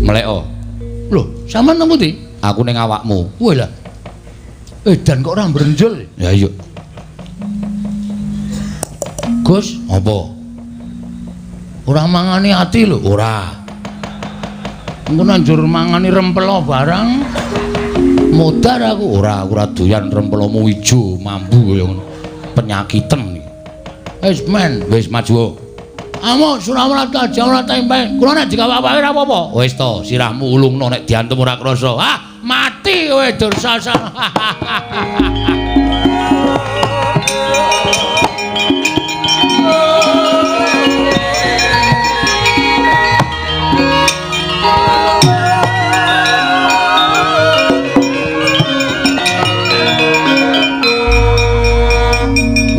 mleko. Lho, sampean nang pundi? Aku ning awakmu. Wah lah. Edan kok ora mbrenjul. Ya iya. Gus, apa? Ora mangani ati lho, ora. Engko nanjur mangani rempelo barang. Modar aku ora, aku ora doyan rempelomu ijo mambu kaya ngono. Penyakiten iki. Wis men, wis maju. Amuk Surawrata Jawra tempe. Kula nek dikawak-awake ora apa-apa. Wis to, sirahmu ulungno nek diantem ora krasa. Ah, mati kowe Dursasana.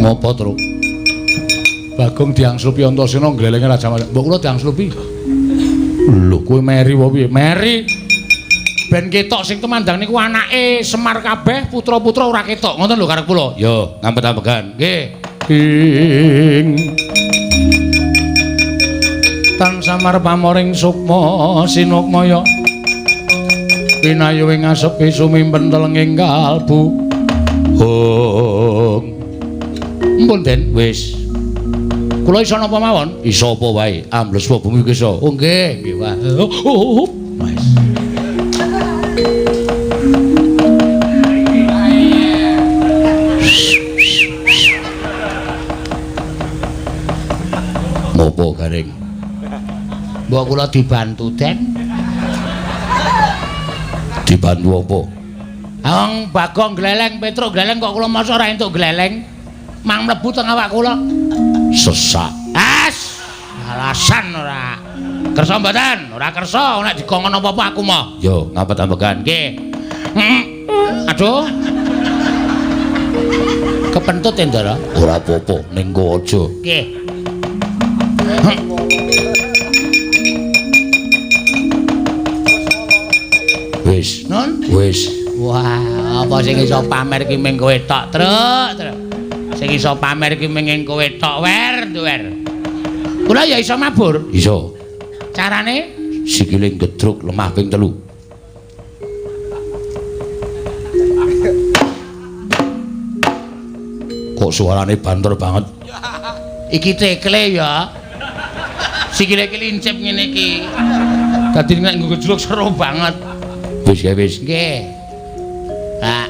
Ngopo, Truk? Bagong diangslupi Antasena nglelenge Raja Mas. Mbok kula diangslupi. Lho, kowe meri apa piye? Meri. Ben ketok sing tumandang niku anake Semar kabeh, putra-putra ora ketok. Ngoten lho karep kula. Yo, ngampet-ambegan. Nggih. Ing tan samar pamoring sukma sinukmaya. Pinayu ing asepi sumimpen telenging kalbu. Hong. Mpun Den, wis. Kula iso napa mawon? Iso apa wae? Ambles apa bumi iso. Oh nggih, nggih wae. Wis. Ngopo garing? Mbok kula dibantu, Den. Dibantu apa? Wong Bagong gleleng, Petruk gleleng kok kula mosok ora entuk gleleng. Mang mlebu teng awak kula. Sesak. As, alasan ora. Kersa mboten? Ora kersa, nek dikongkon apa-apa aku moh. Yo, ngapet-ambegan. Nggih. Aduh. Kepentut ya, Ndara? Ora apa-apa, ning kowe aja. Nggih. Wis, Nun? Wis. Wah, apa sing iso pamer ki ming kowe tok, Truk, Truk. Sing iso pamer ki ming kowe tok, wer, wer. Kula ya iso mabur. Iso. Carane Sikile ngedruk lemah ping 3. Kok suarane banter banget. Iki tekle ya. Sikile iki lincip ngene iki. Dadi nek nggo gejluk seru banget. Wis ya wis. Nggih. Pak.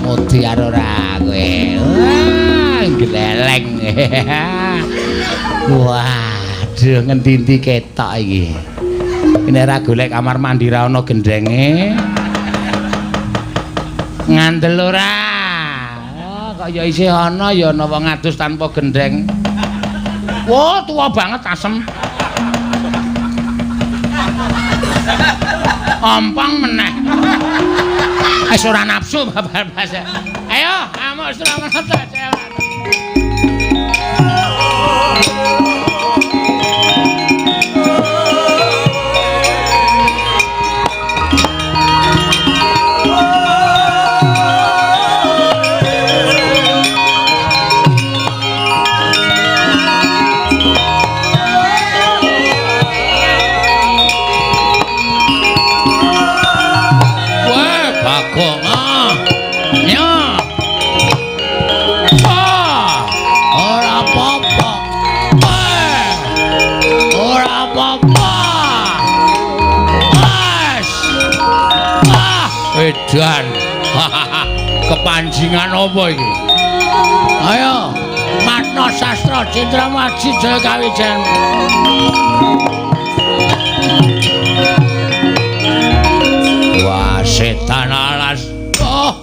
Mudi karo ora kowe. Wah, gleleng. Waduh, ngendi-endi ketok iki. Nek ora golek kamar mandi ra ana gendenge. Ngandel ora? Oh, kok ya isih ana ya ana wong adus tanpa gendeng. Wah, tuwa banget asem. Ompong meneh. Wis ora nafsu babar blas. Ayo, amuk Suramarta. Edan. Kepanjingan apa iki? Ayo, Matna Sastra Citra Maji Jaya Kawijayan. Wah, setan alas. Oh,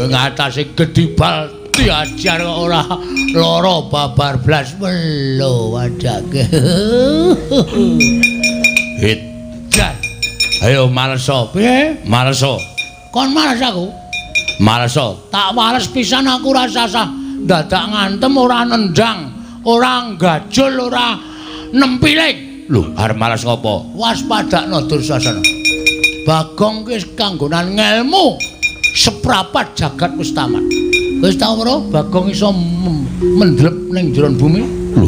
ngatasi gedibal diajar kok ora lara babar blas melo wadake. Edan. Ayo maleso. Piye? Maleso. Kon males aku? Maleso. Tak males pisan aku ora sasah. Dadak ngantem ora nendang, ora gajul, ora nempiling. Lho, arep males ngopo? Waspadakno Dursasana. Bagong ki wis kanggonan ngelmu. Seprapat jagat wis tamat. Wis tau ora Bagong iso mendlep ning jero bumi? Lho.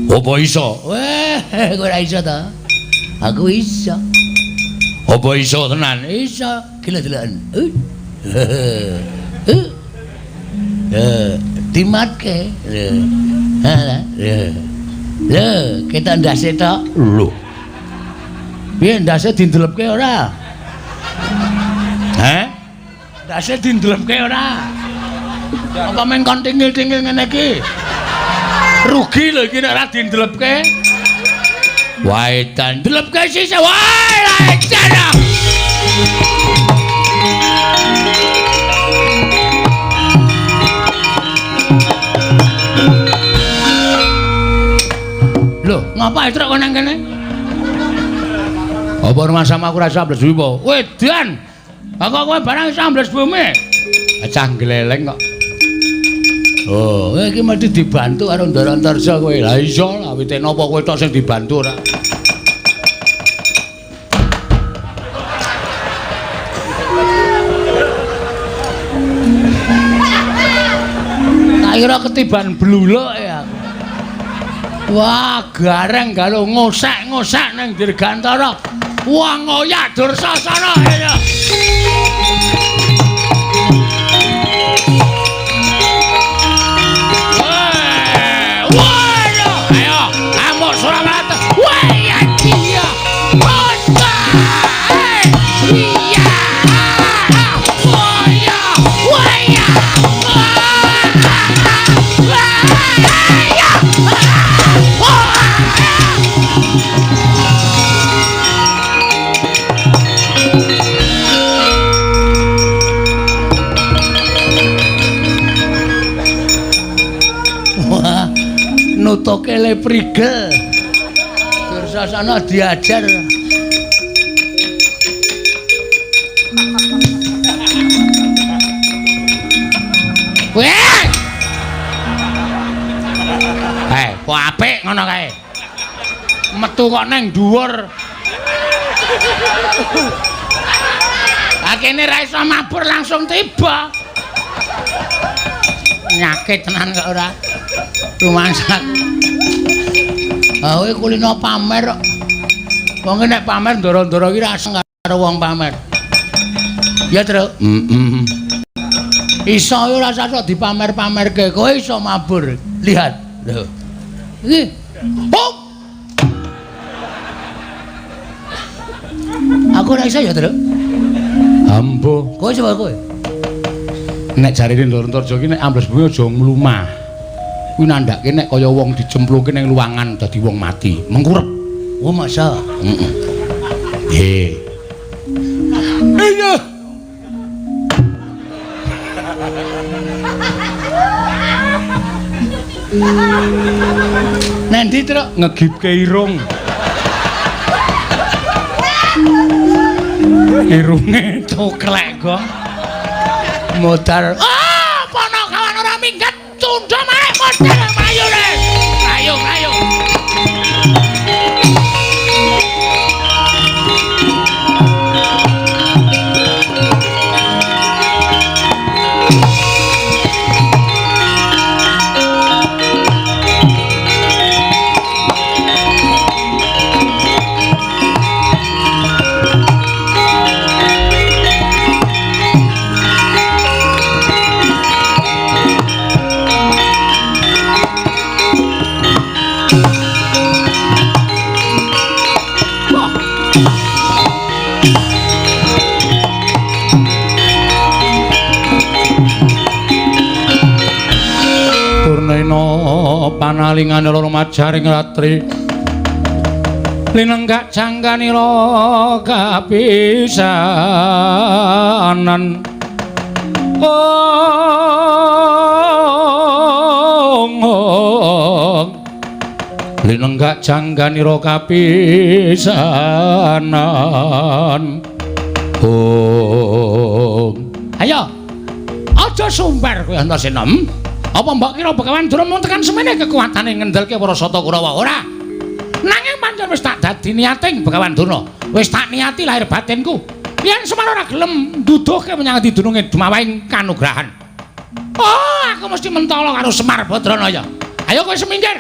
Apa iso? Weh, kowe ora iso ta? Aku iso. Apa iso tenan? Iso. Gila deloken. Dimatke. Lho. Lho, ketok ndase tok. Lho. Piye ndase dindelepke ora? Heh? Ndase dindelepke ora? Apa men kon tingil-tingil ngene iki? Rugi lho iki nek ora dindelepke. Wae dan ndelepke sisih. Wae lah edan. Lho, ngapa truk kok nang kene? Apa rumah sama aku rasa ambles bumi apa? Wedan. Kok kowe barang iso ambles bumi? Cah gleleng kok. Oh, iki mesti dibantu karo Ndara Antarja kowe. Lah iso lah, wite napa kowe tok sing dibantu ora? Tak kira ketiban bluluk ya. Wah, gareng galo ngosek-ngosek ning Dirgantara. Wah, ngoyak Dursasana. Ayo. Wah, ayo, amuk Suramarta. Wah, iya. Iya. Wah, iya. Wah, iya. Wah, nutuke le prigel. Dursasana diajar. Weh! Eh, kok apik ngono kae. Metu kok nang dhuwur. Lah kene ra iso mabur langsung tiba. Nyakit tenan kok ora. Rumangsa. Ha kowe kulino pamer kok. Wong nek pamer ndoro-ndoro iki ra seneng karo wong pamer. Ya, Truk. Heeh. Iso ora usah sok dipamer-pamerke, kowe iso mabur. Lihat. Lho. Iki. Hop. Aku ora iso ya, Truk. Ambo. Kowe coba kowe. Nek jarene Ndoro-Antarja iki nek ambles bumi aja mlumah. Kuwi nandhake nek kaya wong dicemplungke ning luwangan dadi wong mati, mengkurep. Oh, masa? Heeh. Nggih. Iya. Nendi, Truk? Ngegipke irung. Irunge coklek kok. Modar. Ah, Panakawan ora minggat, tundha maneh modar mayune. Ayo, ayo. Panalingane loro majaring ratri linenggak jangkanira kapisanan. Ong linenggak jangkanira kapisanan. Ong ayo aja sumber kowe Antasena. Apa mbok kira Begawan Durna mung tekan semene kekuatane ngendelke para Sata Kurawa? Ora. Nanging pancen wis tak dadi niating Begawan Durna. Wis tak niati lahir batinku. Yen Semar ora gelem nduduhke menyang dununge dumawaing kanugrahan. Oh, aku mesti mentala karo Semar Badranaya. Ayo kowe semingkir.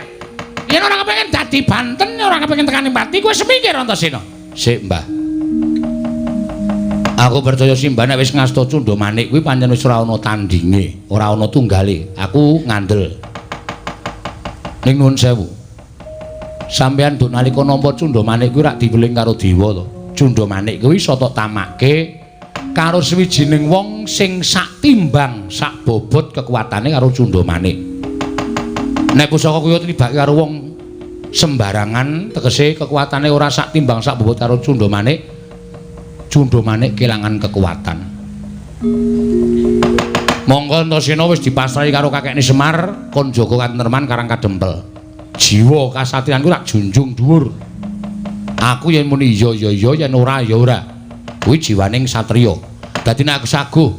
Yen ora kepengin dadi banten, ora kepengin tekan ing pati, kowe semingkir Antasena. Sik, Mbah. Aku percaya Simbah nek wis ngasta Cundha Manik kuwi pancen wis ora ana tandinge, ora ana tunggale. Aku ngandel. Ning nuwun sewu. Sampeyan nduk nalika nampa Cundha Manik kuwi rak diweling karo dewa to. Cundha Manik kuwi iso tok tamake karo sawijining wong sing sak timbang, sak bobot kekuatane karo Cundha Manik. Nek pusaka kuwi tibake karo wong sembarangan, tegese kekuatane ora sak timbang sak bobot karo Cundha Manik. Cundha Manik kelangan kekuatan. Mongko Antasena wis dipasrahi karo kakekne Semar kon jaga katentreman Karang Kadempel. Jiwa kasatriyanku rak junjung dhuwur. Aku yen muni iya ya iya, yen ora ya ora. Kuwi jiwaning satriya. Dadi nek aku saguh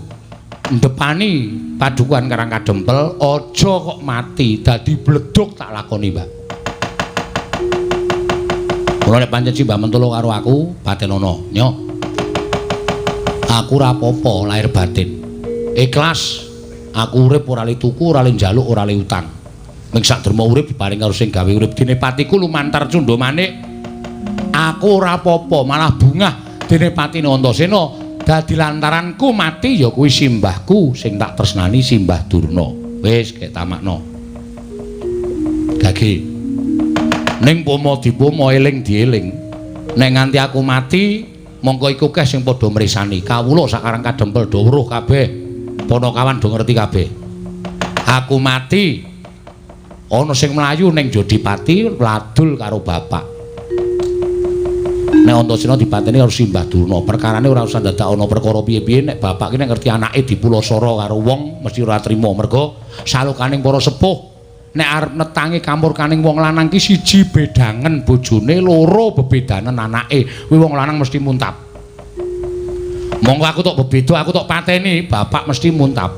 ndepani padukuhan Karang Kadempel, aja kok mati, dadi bledug tak lakoni, Mbak. Mula nek pancen Simbah mentolo karo aku, patenono, nyo. Aku ora apa-apa lahir batin. Ikhlas aku urip ora li tuku, ora li njaluk, ora li utang. Ming sak derma urip diparing karo sing gawe urip. Dene patiku lumantar Cundha Manik. Aku ora apa-apa, malah bungah dene patine Antasena dadi lantaranku mati ya kuwi simbahku sing tak tresnani Simbah Durna. Wis kek tamakno. Gage. Ning pomo dipomo eling dieling. Nek nganti aku mati mongko iku keh sing padha mresani. Kawula sakarang Kadempel do weruh kabeh. Panakawan do ngerti kabeh. Aku mati ana sing mlayu ning Jodipati ladul karo bapak. Nek Antasena dipateni karo Simbah Durna, perkarane ora usah dadak ana perkara piye-piye. Nek bapak ki nek ngerti anake dipulasara karo wong mesti ora trima, mergo salukaning para sepuh nek arep netangi kamurkaning wong lanang ki siji bedangen bojone, loro bebedanen anake. Kuwi wong lanang mesti muntap. Monggo aku tok bebeda, aku tok pateni, bapak mesti muntap.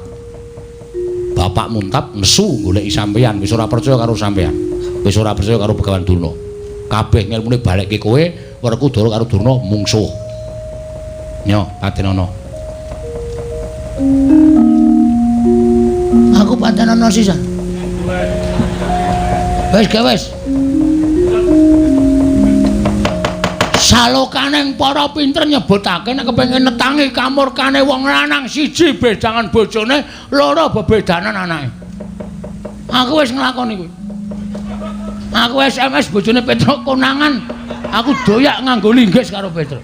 Bapak muntap nesu goleki sampeyan, wis ora percaya karo sampeyan. Wis ora percaya karo Begawan Durna. Kabeh ngelmune balekke kowe, Werkudara karo Durna mungsuh. Nyo, patenono. Aku patenono sisan. Wis ge wis. Salokaning para pinter nyebutake nek kepengin netangi kamurkane wong lanang siji bedangan bojone, loro bebedanan anake. Aku wis nglakoni kuwi. Aku SMS bojone Petruk konangan, aku doyak nganggo linggis karo Petruk.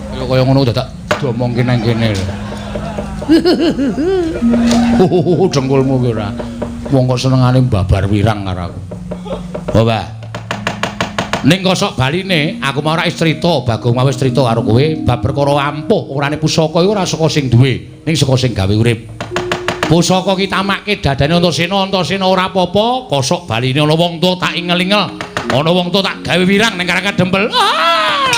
Kaya kaya ngono dadak diomongke nang kene lho. Dengkulmu ki ora. Wong kok senengane babar wirang karo aku. Oh, Mbah. Ning kosok baline aku mau ora wis crita, Bagong mau wis crita karo kowe bab perkara ampuh orane pusaka iku ora saka sing duwe, ning saka sing gawe urip. Pusaka ki tamake dadane Antasena, Antasena ora apa-apa, kosok baline ana wong tuwa tak ingel-ingel, ana wong tuwa tak gawe wirang ning Karang Dempel. Ah!